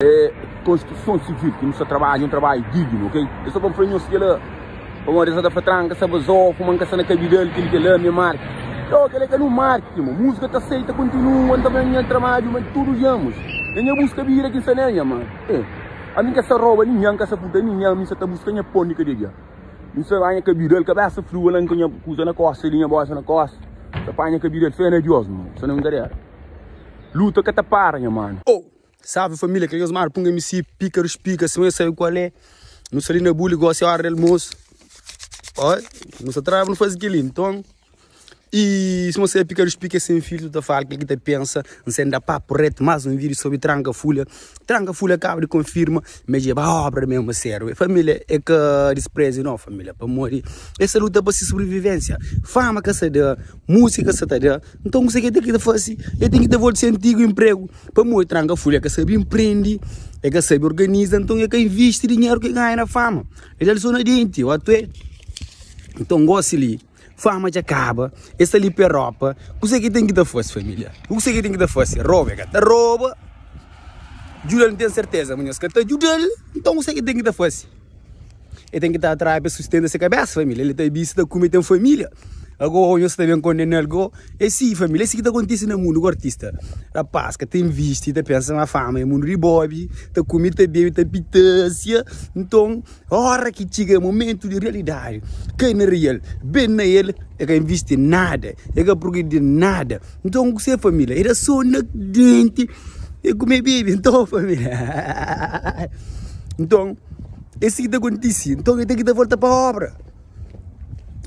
É konstruson sivil ki nu sta trabadja, un trabadju dignu, ok? É só pa N fla nhos kel-la, pamodi es sa ta fla tranka sa bazofu, ma N ka sta na kabidal, kel-li kel-la, mi é marketing. Ô, kel-la é ka nu marketing, mo. Múzika ta sai, ta kontinua, N ta fla nha trabadju, ma tudu diamus é nha buska bida ki N sta nel, nha ma. É, ami N ka sta roba ningen, N ka sta furta ningen, mi N sa ta buska nha pon di kada dia. Mi N sta panha kabidal, kabesa friu, ala N ku nha kuza na kosta li, nha bolsa na kosta, ta panha kabidal, fé na Dios, mo, N sta na brinkadeira. Luta ka ta para, nha manu. Oh! Salve família, kel nhos mara punga MC Pícaros Pica, se nhos sabe qual é. Nu sta li na buli gosi é hora di almoço. Ó, nu sta traba nu faze kel-li. Nton, e se você é Pícaros Pica é sem filtro, ta fala kel ki ta pensa. N sen da papo reto, mais um vídeo sobre Tranka Fulha. Tranka Fulha acaba de confirma ma dje ba obra mesmo, sério. Família, é ka desprezo não, família. Pamodi es ta luta pa se sobrevivência. Fama ka sa da, música sa ta da. Nton, kuse ki el ten ki ta fase? El ten ki ta volta se antigu inpregu. Pamodi tranka fulha ka sabe inprendi, el ka sabe organiza, nton el ka invisti dinheru ki el ganha na fama. El da-l so na denti, o atué. Nton gosi li, fama dja kaba, el sta li pa Europa, kuse ki el ten ki ta fase familia? Kuse ki el ten ki ta fase? Roba? El ka ta roba. Djuda-l, N ten serteza ma nhos ka ta djuda-l. Nton kuse ki el ten ki ta fase? El ten ki ta trai pa sustenta se kabesa família. El ta bisti, ta kume, ten família. Ago nhos ta ben kondena-l go. É si família, é si ki ta kontise na mundu ku artista. Rapaz ka ta invisti, ta pensa ma fama é mundu di bobi, ta kume, ta bebe, ta pitasia. Nton, ora ki txiga momentu di realidadi, kai na real, ben na el, el ka invisti nada, el ka progridi nada. Nton, ku se família, el da so na denti, el kume, bebe. Nton família, nton. É si ki ta kontise. Nton, el ten ki ta volta pa obra.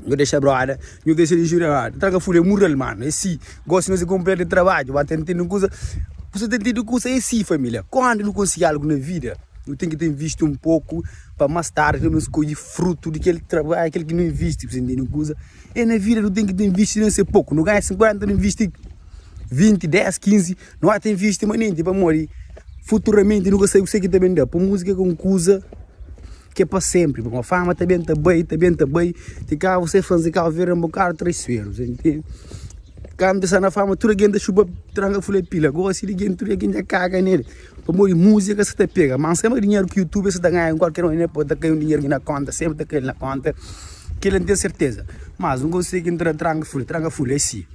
Nhu dexa broda, nhu dexa di injuria broda. Tranka fulha é mural, mano. É si. Gosi nos é kunpanheru di trabadju, ba ta ntende un kuza. Bu sa ta ntende kuza? É si, família. Kandu nu konsigi algu na vida, nu ten ki ta invisti un poku pa más tardi nu ben skodje frutu di kel trabadju, kel ki nu invisti. Bu sa ntende un kuza? É na vida nu ten ki ta invisti nen se poku. Nu ganha 50, nu invisti 20, 10, 15. Nu ata invisti manenti pamodi futuramenti nu ka sabe kuse ki ta ben da. Pa múzika é un kuza ki é pa senpri, pamodi fama ta ben ta bai, ta ben ta bai, ti ka você fla-m si Kabu Verdi é un bokadu traisueru, sa ntende? Kantu sta na fama tudu algen ta xupa tranka fulha pila, gosi di algen tudu algen dja kaga nel, pamodi múzika sa ta pega, ma sema dinheru ki youtube sa ta ganha kualker manera pode ta kai un dinheru na konta, senpri ta kai na konta, kila N ten serteza, mas N konsigi ntra tranka fulha, tranka fulha é si.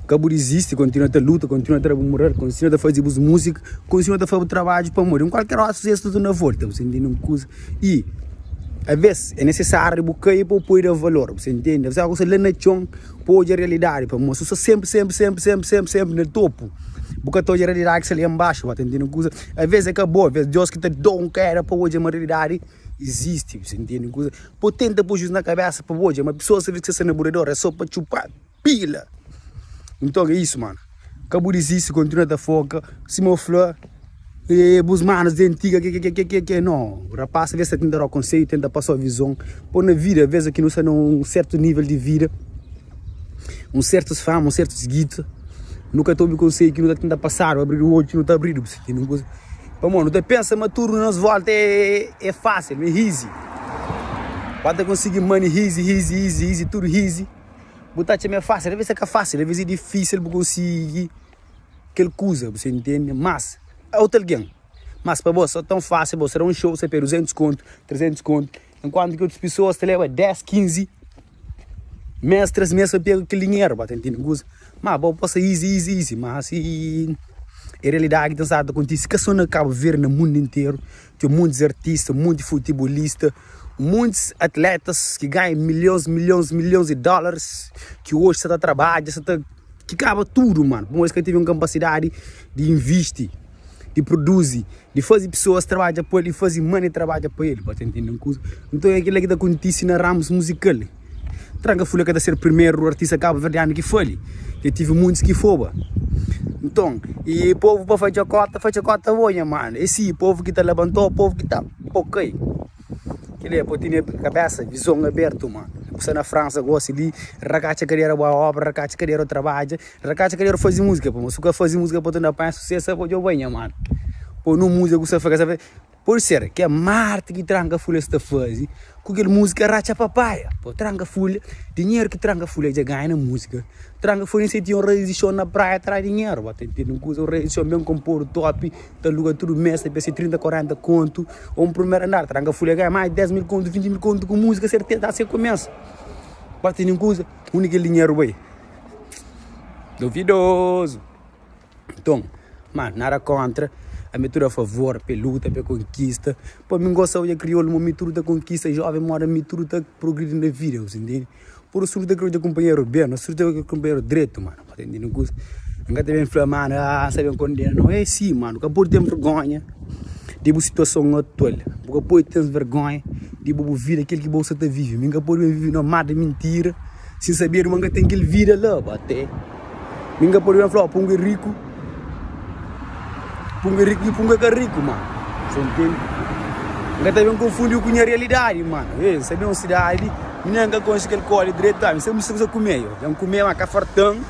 Ka bu dizisti, kontinua ta luta, kontinua ta da bu mural, kontinua ta faze bus múzika, kontinua ta faze bu trabadju pamodi un kualker óra susesu ta torna volta, bu ta intende un kuza? I aves é nisisáriu bu kai pa bu pode da valor, bu ta intende? Aves bu sta la na txon pa odja realidadi pamodi si bu sta sénpri, sénpri, sénpri, sénpri, sénpri, sénpri na topu bu ka ta odja realidadi ki sta li inbaxu, bu ta intende un kuza? Aves é ka bo, aves Deus ki ta da-u un keda pa odja ma realidadi izisti, bu ta intende un kuza? Bo tenta poi jus na kabesa pa bo odja ma pesoas ta fika sta na bu redor é so pa txupa pila. Nton é isu mano. Ka bu disisti, kontinua ta foka. Sima bu fla, eh, bus manos di antiga ke ke ke ke ke no. Rapaz talvez ta tenta dau konsedju, tenta pasau vizon. Po na vida, avez ki nu sta na un sertu nivel di vida, un sertus fama, un sertus guita, nu ka ta obi konsedju ki nu ta tenta pasadu, abridu odju, nu ta abridu. Pamodi nu ta pensa ma tudu na nos volta é fásil, é easy. Ba ta konsigi money easy, easy, easy, easy, tudu easy. Bu ta atxa ma é fásil, alvês é ka fásil, alvês é difísil bu konsigi kel kuza, bu sa intende? Mas, otu algen, mas pa bo sô tãu fásil, bo sa da un xou, sa perde 200 kontu, 300 kontu, enkuantu ki otus pesoas ta leba 10, 15 mês, 3 mês pa pega kel dinheru, ba ta intende kuza? Ma bo pasa easy, easy, easy, ma si é realidadi ki ta sta ta kontise ka so na Kabu Verdi, na mundu interu, ten montis artista, monti futebolista, montis atletas ki ganha milhons, milhons, milhons di dólaris ki oji sa ta trabadja, sa ta ki kaba tudu mano, pamodi es ka tevi un kapasidadi di invisti, di produzi, di faze pesoas trabadja pa el, di faze money trabadja pa el, ba ta intende un kuza? Nton é kila ki ta kontise na ramus muzikal. Tranka Fulha ka ta ser primeru artista kabuverdianu ki fali, dja tive muntis ki foba. Nton, e povu pa fadja kota, fadja kota bo nha manu. E si, povu ki ta labantau, povu ki ta pô kai. Kila é pa tene kabesa, vizon abertu manu. Bu sta na Fransa gosi li, rakatxa kadera bu obra, rakatxa kadera bu trabadja, rakatxa kadera bu faze muzika. Pamodi si bu ka faze muzika pa bu ta panha susesu, pa djo bai nha manu. Pô nun muzika ku sta fla. Pode ser ki é Marte ki Tranka Fulha sta faze ku kel múzika Ratxa Papaia. Pô, Tranka Fulha, dinheru ki Tranka Fulha dja ganha na múzika. Tranka Fulha nse tinha un rei di xon na praia tra dinheru. Bo ta intende un kuza, un rei di xon ben konpodu, top, ta aluga tudu mês, ta pese 30, 40 kontu, ô un primeru andar. Tranka Fulha ganha más di 10 mil kontu, 20 mil kontu ku múzika, serteza, ta se kumesa. Bo ta intende un kuza, undi kel dinheru bai? Duvidozu. Nton, mano, nada kontra, ami tudu a favor pa e luta, pa e konkista. Pa mi N gosta odja kriolu ma mi tudu ta konkista, joven moda mi tudu ta progridi na vida, bu ntende? Pur isu nu ta kre odja kunpanheru ben, nos tudu ta kre odja kunpanheru dretu, mano, bu ta ntende kuzê? N ka ta ben fla, mano, ah, N sta ben kondena, nau, é si, mano, ka pode ten vergonha di bu situason atual, bu ka pode ten vergonha di bu vida, kel ki bo sta ta vive. Mi N ka pode ben vive na un mar di mintira, sin saber ma N ka ten kel vida la, ba te. Mi ka pode ben fla, pungu é riku, pungu é riku i pungu é ka riku, mano. Você entende? N ka ta ben konfundi ku nha realidadi, mano. Ei, N sta ben un sidadi, mi nen ka konxe kel kóli dretu, ami sen buska kusa kume, yo. Dja N kume, ma ka farta-m.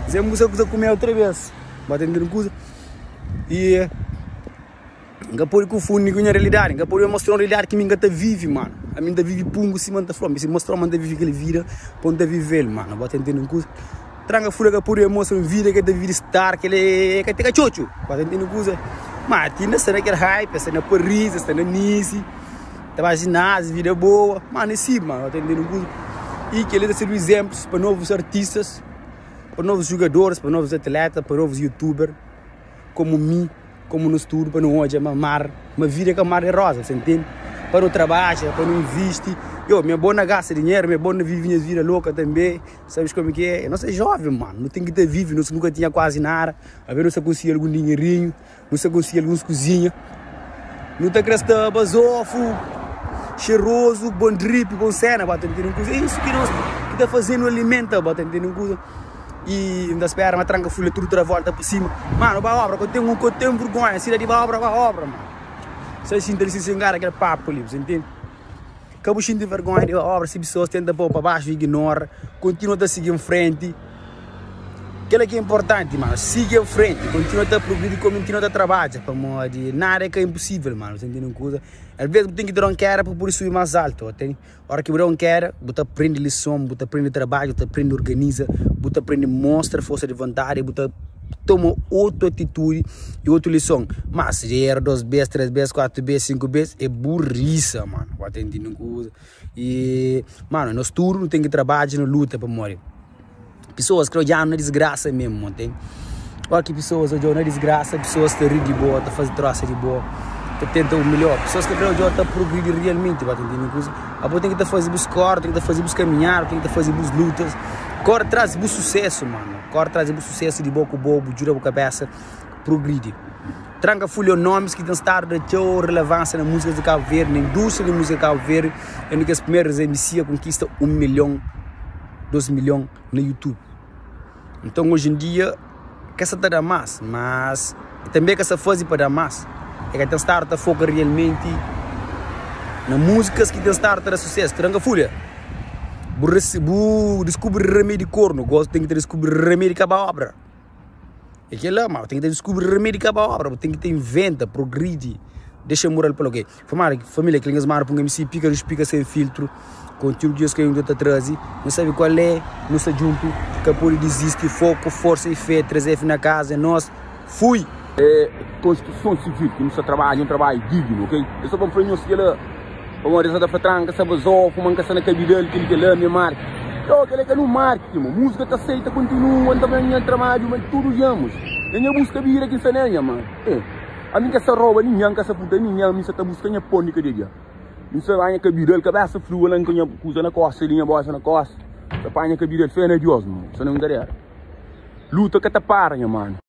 Sen buska kusa kume otra bes. Ba ta ntende kusa? I. N ka pode konfundi ku nha realidadi, N ka pode mostra un realidadi ki mi N ka ta vive, mano. Ami N ta vive pungu sima N ta fla, mi si mostra ma N ta vive kel vida pa N ta vive-l, mano. Bo ta ntende un kuza? Tranka fulha ka pode mostra un vida ki el ta vive di star, kel e ka ten ka txotxu. Bo ta ntende un kuza? Ma ti inda sta na kel hype, sta na Paris, sta na Nice, ta ba ginásio, vida boa. Mano, é si, mano. Bo ta ntende un kuza? I kel-li ta sirbi izenplus pa novus artistas, pa novus jugadoris, pa novus atleta, pa novus youtuber komu mi. Komu nos tudu pa nu odja ma mar, ma vida é ka mar di rosa, sa ntende? Pa nu trabadja, pa nu invisti. Yo, mi é bon na gasta dinheru, mi é bon na vivi nhas vida loka tanbe. Sabes komu ki é? Nos é joven, mano, nu ten ki ta vivi. Nos nunka tinha kuazi nada, abe nu sta konsigi algun dinherinhu, nu sta konsigi alguns kuzinha. Nu ta kre sta bazofu, xerozu, bon drip, bon sena, ba ta ntende un kuza? É isu ki nos ki ta faze-nu alimenta, ba ta ntende un kuza? I N ta spera ma tranka fulha tudu ta da volta pa sima. Mano, ba obra, ko ten un ko ten vergonha, sida di ba obra, ba obra, mano. Sa xinti li si singara kel papu li, bu ntende? Ka bu xinti vergonha di ba obra, si pesoas tenta pô-u pa baxu, ignora, kontinua ta sigi en frenti. Kela ki é inportanti, mano, sigi en frenti, kontinua ta progridi, kontinua ta trabadja, pamodi nada é ka inposível, mano, bu ntende un kuza? Alvês bu ten ki da un keda pa bu pode subi más altu, ok? Ora ki bu da un keda, bu ta prende lison, bu ta prende trabadju, bu ta prende organiza, bu ta prende mostra forsa di vontadi, bu ta toma otu atitudi i otu lison. Má si dja era dos bes, tres bes, kuatu bes, sinku bes, é burisa, mano. Bu ta intende un kuza? I, mano, nos tudu nu ten ki trabadja, nu luta pamodi Pesoas kre odja-nu na disgrasa mesmu, ntende? Ora ki pesoas odja-u na disgrasa, pesoas ta ri di bo, ta faze trosa di bo, ta tenta umilha-u. Pesoas ka kre odja-u ta progridi realmenti, ba ta ntende kuza? Abo ten ki ta faze bus kóre, ten ki ta faze bus kaminhada, ten ki ta faze bus lutas. Kóre tras di bu susésu, mano. Kóre tras di bu susésu di bo ku bo, bu djuda bu kabésa progridi. Tranka Fulha nomis ki ten stadu da txeu relevansia na múzikas di Kabu Verdi, na indústria di múzika di Kabu Verdi, é un di kes primerus MC a konkista 1 milhon, 2 milhon na YouTube. Nton oji en dia ka sa ta da más, mas tanbe ka sa faze pa da más. É ka ten stadu ta foka realmenti na múzikas ki ten stadu ta da susésu. Tranka Fulha, bu bu diskubri ramedi kornu, gosi ten ki ta diskubri ramedi kaba obra. É kel-la, ma bu ten ki ta diskubri remedi ka ba obra, bu ten ki ta inventa, progridi, dexa mural pa la, ok. Famada, família, kel nhas manu pun MC pika dus pika sen filtru, kontiúdu di nhos ki nu ta traze, nu sabe kual é, nu sta djuntu, ka pode dizisti, foku, forsa i fé, 3F na kaza, é nos, fui! É konstituson sivil ki nu sta trabadja, un trabadju dignu, ok. É so pa N fla nhos kel-la. Pamodi es sa ta fla tranka sa bazofu ma N ka sta na kabidal kel kel-la mi é marketing. Yo, kel-la é ka nu marketing mo. Múzika ta seita kontinua, N ta fla nha trabadju ma tudu diamus. Na nha buska bida ki N sta nel nha ma. Eh, ami N ka sta roba ninhan, N ka sta furta ninhan, mi N sa ta buska nha pon di kada dia. Mi N sta ba nha kabidal, kabesa frua la N ku nha kuza na kosta li, nha bolsa na kosta, ta panha kabidal, fé na Dios mo, N sta na un kadera. Luta ka ta para nha manu.